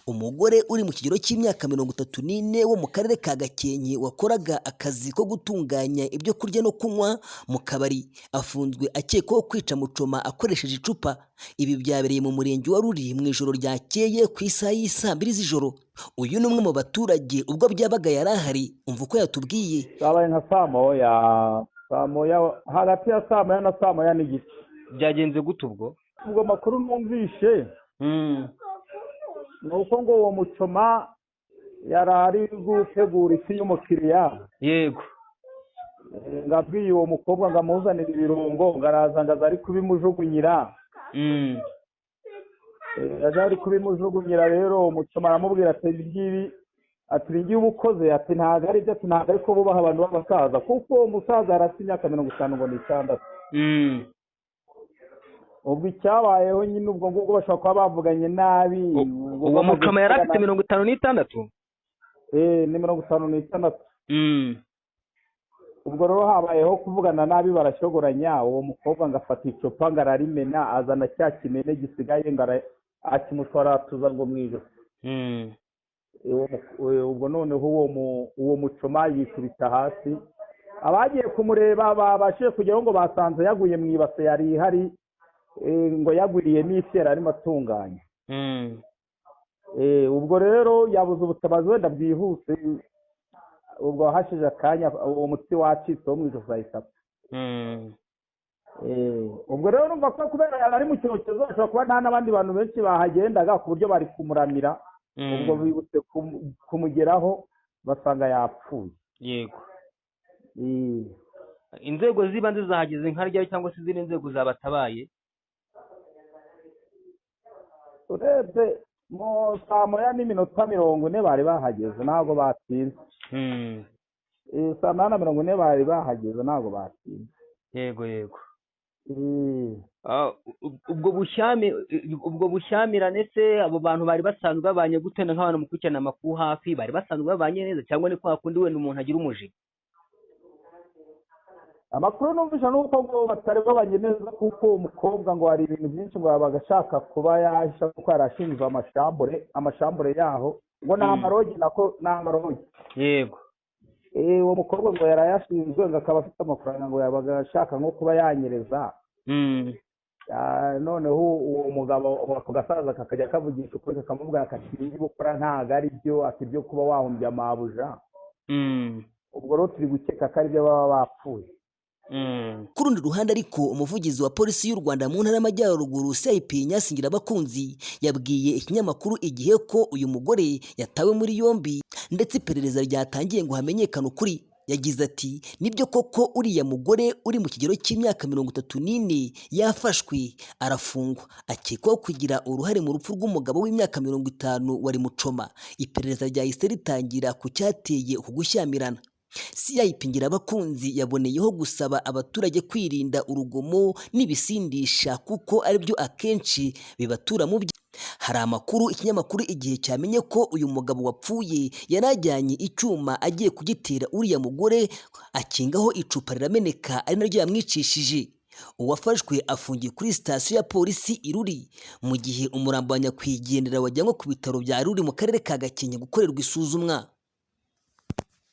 Umugore uri mu kigero cy'imyaka 34 wo mu karere ka Gakenke wakoraga akazi ko gutunganya ibyo kurya no kunywa mu kabari, afunzwe akekwaho kwica mucoma akoresheje icupa. Ibi byabereye mu murenge wa Ruli mu ijoro ryakeye ku isaha y'i 2:00 z'ijoro. Uyu ni umwe mu baturage ubwo byabaga yari ahari, umva uko yatubwiye. Zabaye nka saa moya, saa moya, hagati ya saa moya na saa moya n'igice. Byagenze gute ubwo? Ubwo makuru numvishe ni uko ngo uwo mucoma yari ari gutegura ifi y'umukiriya. Ngo abwiye uwo mukobwa ngo amuzanire ibirungo, ngo araza ngo aza ari kubimujugunyira. Aza ari kubimujugunyira rero, umucoma aramubwira ati ibi ngibi, ati ibi ngibi uba ukoze, ati ntabwo ari byo, ati ntabwo ariko bubaha abantu b'abasaza, kuko uwo musaza yari afite imyaka 56 ngo n'itandatu. Ubwo icyabayeho nyine, ubwo ngubwo bashobora kuba bavuganye nabi. Uwo mucoma yari afite 56? Ni 56. Ubwo rero habayeho kuvugana nabi, barashyogoranya, uwo mukobwa ngo afata icupa ngo ararimena, azana cya kimene gisigaye ngo akimushwaratuza ngo mu ijosi. Ubwo noneho uwo mucoma yikubita hasi. Abagiye kumureba babashije kugeraho ngo basanze yaguye mu ibase yari ihari, ngo yagwiriyemo ifi yari arimo atunganya. Ubwo rero yabuze ubutabazi wenda bwihuse, ubwo hashize akanya uwo mutsi wacitse wo mu ijosi, ahita apfa. Ubwo rero urumva ko kubera yari ari mu cyokezo, hashobora kuba nta n'abandi bantu benshi bahagendaga ku buryo bari kumuramira. Ubwo bibutse kumugeraho basanga yapfuye. Inzego z'ibanze zahageze nka ryari, cyangwa se izindi nzego zabatabaye? Urebye mu saa moya n'iminota 40 bari bahageze, ntabwo batinze. Saa moya na 40 bari bahageze, ntabwo batinze. Yego yego. Ubwo bushyamirane se, abo bantu bari basanzwe babanye gute? Nk'abantu mukurikirana amakuru hafi, bari basanzwe babanye neza, cyangwa ni kwa kundi wenda umuntu agira umujinya? Amakuru numvise ni uko ngo batari babanye neza, kuko uwo mukobwa ngo hari ibintu byinshi ngo yabaga ashaka kuba yahisha, kuko yari ashinzwe amashambure yaho, ngo ni amalodge, nako ni amalodge. Uwo mukobwa ngo yari ayashinzwe, ngo akaba afite amafaranga ngo yabaga ashaka nko kuba yanyereza. Noneho uwo mugabo, ako gasaza kakajya kavugisha ukuri, kakamubwira kati ibi gukora ntabwo ari byo, ati ibyo kuba wahumbya mabuja. Ubwo rero turi gukeka ko aribyo baba bapfuye. Ku rundi ruhande ariko, umuvugizi wa polisi y'u Rwanda mu ntara y'Amajyaruguru, CIP Ignace Ngirabakunzi, yabwiye ikinyamakuru Igihe ko uyu mugore yatawe muri yombi ndetse iperereza ryatangiye ngo hamenyekane ukuri. Yagize ati: "Nibyo koko, uriya mugore uri mu kigero cy'imyaka 34 yafashwe arafungwa, akekwaho kugira uruhare mu rupfu rw'umugabo w'imyaka 50 wari mucoma. Iperereza ryahise ritangira ku cyateye uku gushyamirana." CIP Ngirabakunzi yaboneyeho gusaba abaturage kwirinda urugomo n'ibisindisha, kuko aribyo akenshi bibatura mu bya. Hari amakuru ikinyamakuru Igihe cyamenye ko uyu mugabo wapfuye yari ajyanye icyuma agiye kugitera uriya mugore, akingaho icupa rirameneka, ari naryo yamwicishije. Uwafashwe afungiye kuri sitasiyo ya polisi i Ruli, mu gihe umurambo wa nyakwigendera wajyanwe ku bitaro bya Ruli mu karere ka Gakenke gukorerwa isuzumwa.